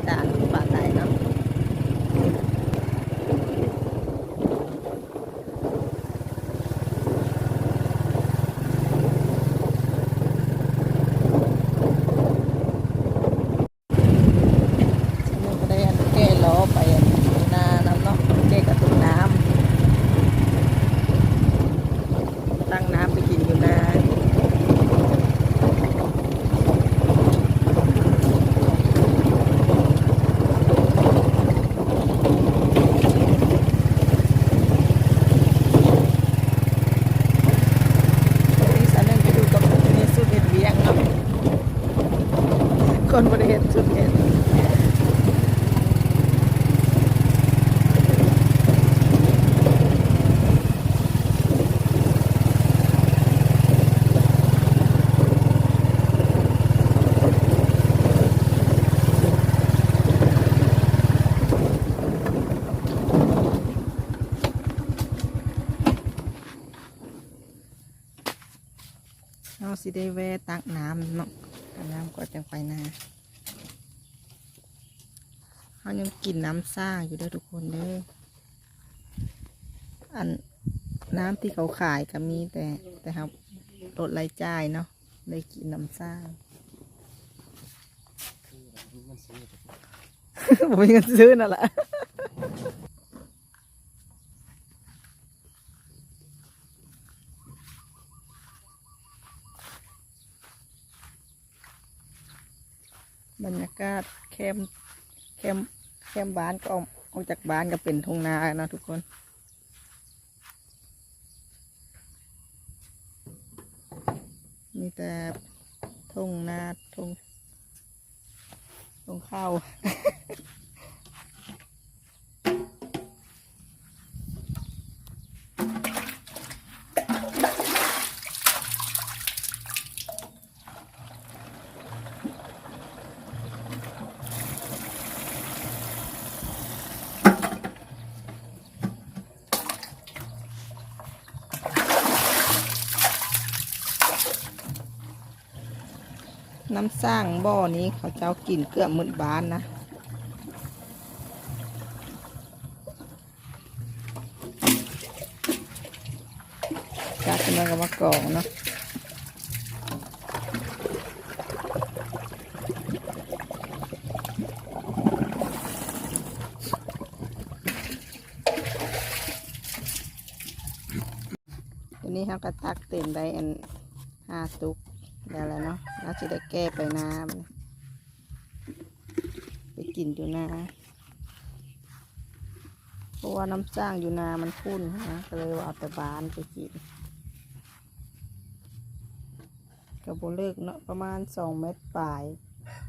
ຕ່າງປານໃດເນາະ. ສະຫຼຸບໄດ້ແກ່ລໍ້ໄປນານຳເນາະ ແກ່ກະຕຸກນ້ຳ ຕັກນ້ຳໄປກິນຢູ່ນາ. ຄົນບໍ່ໄດ້ເຮັດ ສຸດເຮັດ. ເຮົາຊິໄດ້ແວ່ຕັກນ້ຳເນາະ ຕັກນ້ຳກ່ອນຈັ່ງໄປນາ. ເຮົາຍັງກິນນ້ຳສ້າງຢູ່ເດີທຸກຄົນເດີ. ອັນ ນ້ຳທີ່ເຂົາຂາຍກະມີ ແຕ່ ແຕ່ເຮົາລົດລາຍຈ່າຍເນາະ ໄດ້ກິນນ້ຳສ້າງ. ບໍ່ມີເງິນຊື້ນັ້ນລະ. ບັນຍາກາດແຄມ ແຄມ ແຄມບ້ານ ກໍອອກ ອອກຈາກບ້ານກໍເປັນທົ່ງນາເນາະທຸກຄົນ. ມີແຕ່ທົ່ງນາ ທົ່ງ ທົ່ງເຂົ້າ. ນ້ຳສ້າງບໍ່ນີ້ ເຂົາເຈົ້າກິນເກືອບໝົດບ້ານນະ. ກະຂຶ້ນມາກໍມາກອງເນາະ. ຕອນນີ້ເຮົາກໍຕັກເຕັມໄດ້ອັນຫ້າຕຸກແລ້ວແຫຼະເນາະ. ເຮົາຊິໄດ້ແກ່ໄປນາ ໄປກິນຢູ່ນາ ເພາະວ່ານ້ຳສ້າງຢູ່ນາມັນຂຸ້ນນະ ກໍເລີຍວ່າເອົາແຕ່ບ້ານໄປກິນ. ກໍບໍ່ເລິກເນາະ ປະມານສອງແມັດປາຍ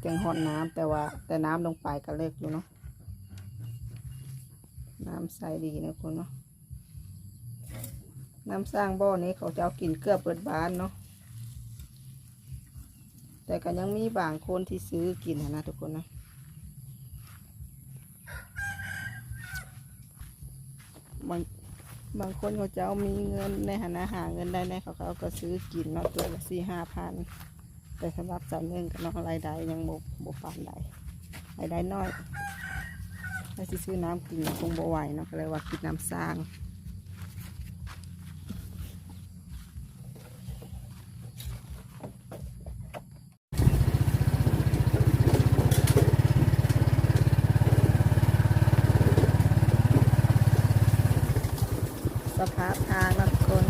ຈຶ່ງຮອດນ້ຳ ແຕ່ວ່າ ແຕ່ນ້ຳລົງໄປກໍເລິກຢູ່ເນາະ. ນ້ຳໃສດີນະຄົນເນາະ. ນ້ຳສ້າງບໍ່ນີ້ເຂົາເຈົ້າກິນເກືອບເບິດບ້ານເນາະ ແຕ່ກໍຍັງມີບາງຄົນທີ່ຊື້ກິນຫັ້ນນະທຸກຄົນນະ. ບາງ ບາງຄົນເຂົາເຈົ້າມີເງິນແດ່ຫັ້ນນະ ຫາເງິນໄດ້ແດ່ ເຂົາເຈົ້າກໍຊື້ກິນເນາະ ຕົວລະສີ່ຫ້າພັນ. ແຕ່ສຳລັບສາວໜຶ່ງກໍເນາະ ລາຍໄດ້ຍັງບໍ່ ບໍ່ປານໃດ ລາຍໄດ້ນ້ອຍ ແຕ່ຊິຊື້ນ້ຳກິນກໍຄົງບໍ່ໄຫວເນາະ ກໍເລີຍວ່າກິນນ້ຳສ້າງ. ສະພາບທາງເນາະທຸກຄົນ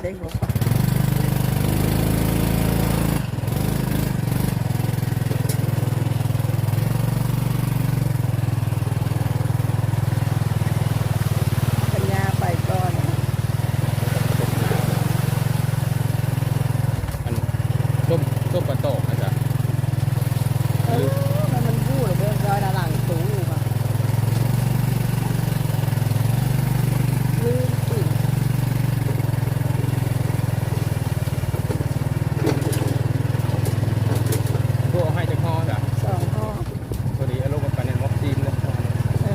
ເດ້ງລົງໄປ. ເປັນຫຍ້າໄປກ່ອນ. ອັນ ສົ້ມ ສົ້ມປາຕອງນະຈະ ເອີ ມັນ ມັນຮູ້ແລ້ວເດີ ດອຍລະຫຼັງຕູ້ມາ ລືມກິນ. ບໍ່ເອົາໃຫ້ຈັກຫໍ່ຈ້ະ? ສອງຫໍ່. ພໍດີເອົາລົງມາປັນໃຫ້ໝົດທີມເລີຍ. ເອີ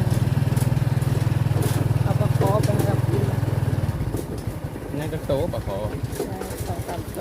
ເອົາປາຄໍໄປໃຫ້ລາວກິນ. ຍັງຈັກໂຕປາຄໍ? ເອີ ສອງສາມໂຕ.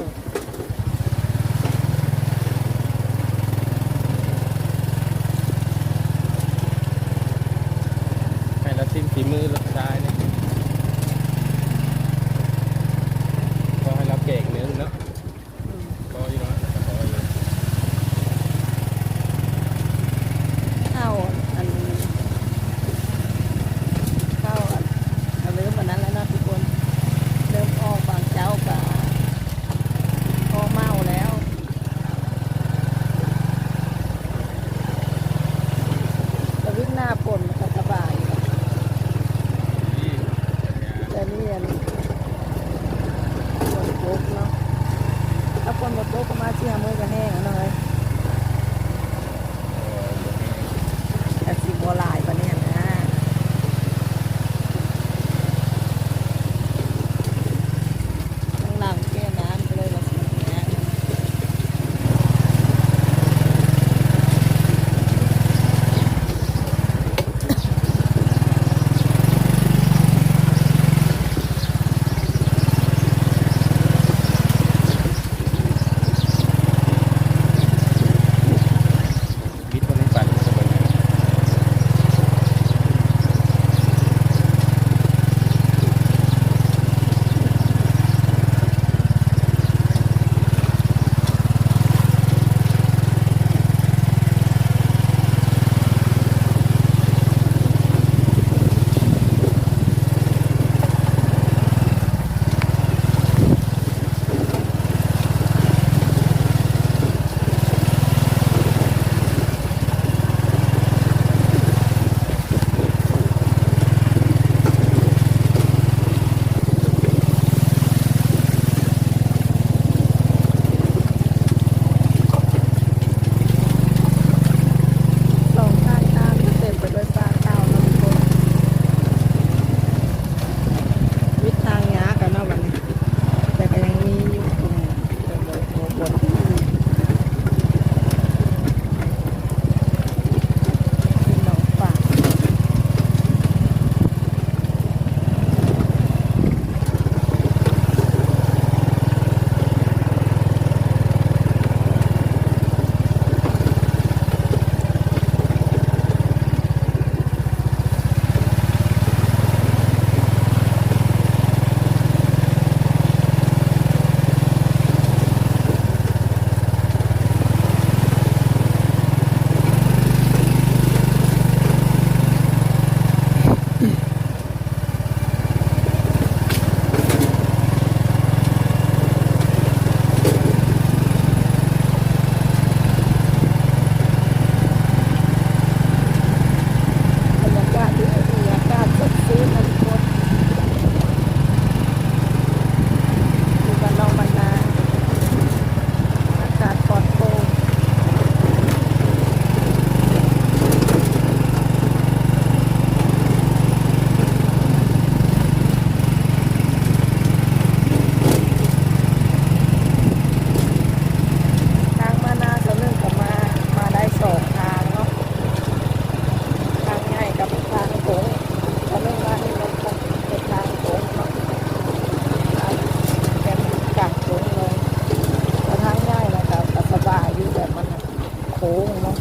งเนาะ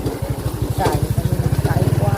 ไกล อันนี้มันไกลกว่า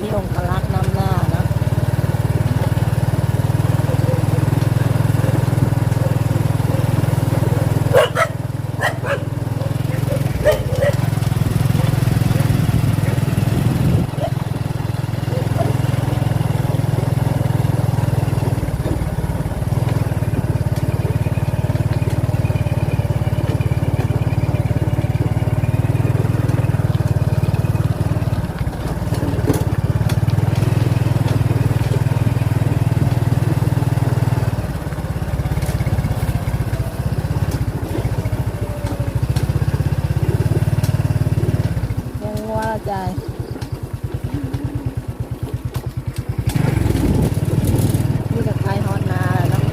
มีองครักษ์นำหน้าเนาะ เลี้ยงงัวแล้วจ้ะ นี่ก็ใกล้ฮอดนาแล้วเนาะ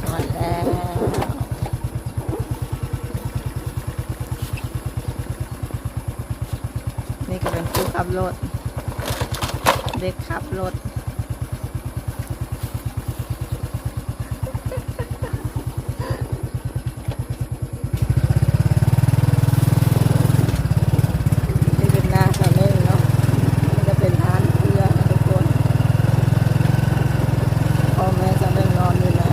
ฮอดแล้ว นี่ก็เป็นผู้ขับรถ เด็กขับรถ นี่เป็นนาสาวเน่งเนาะ จะเป็นร้านเพื่อนทุกคน พ่อแม่สาวเน่งนอนอยู่นา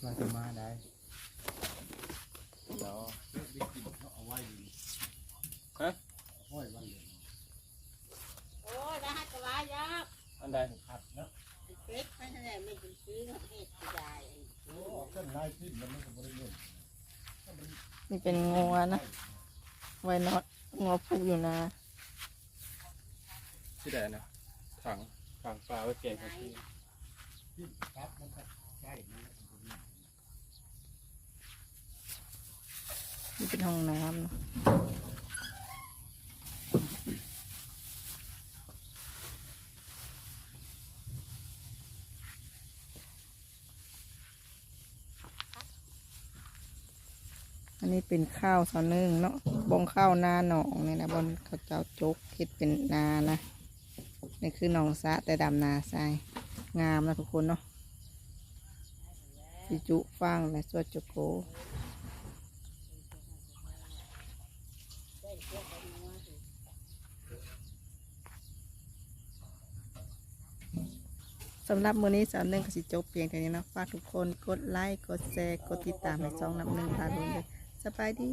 ว่าจะมาได้ เนาะ ฮะ โอ้ย แล้วหักกะลายาก อันใด ครับเนาะ เก็บไปนั่นแหละ ไม่ถึงซื้อมาเฮ็ดสิได้ โอ้ เอาเครื่องลายพิมพ์แล้วมันก็บ่ได้เงิน นี่เป็นงัวนะ ไว้เนาะ งัวผูกอยู่นา สิได้นะ ถัง ถังปลาไว้แกงกะทิ นี่เป็นห้องน้ำนะ อันนี้เป็นข้าวสาวเน่งเนาะ บ่งข้าวนาหนองนี่นะ บ่อนเขาเจ้าจกเฮ็ดเป็นนานะ นี่คือหนองสระ แต่ดำนาทราย งามนะทุกคนเนาะ สิจุฟังและสวดจุโก สำหรับมื้อนี้สาวเน่งก็สิจบเพียงเท่านี้เนาะ ฝากทุกคนกดไลก์ กดแชร์ กดติดตามให้ช่องน้ำหนึ่งพาลุยเด้อ สบายดี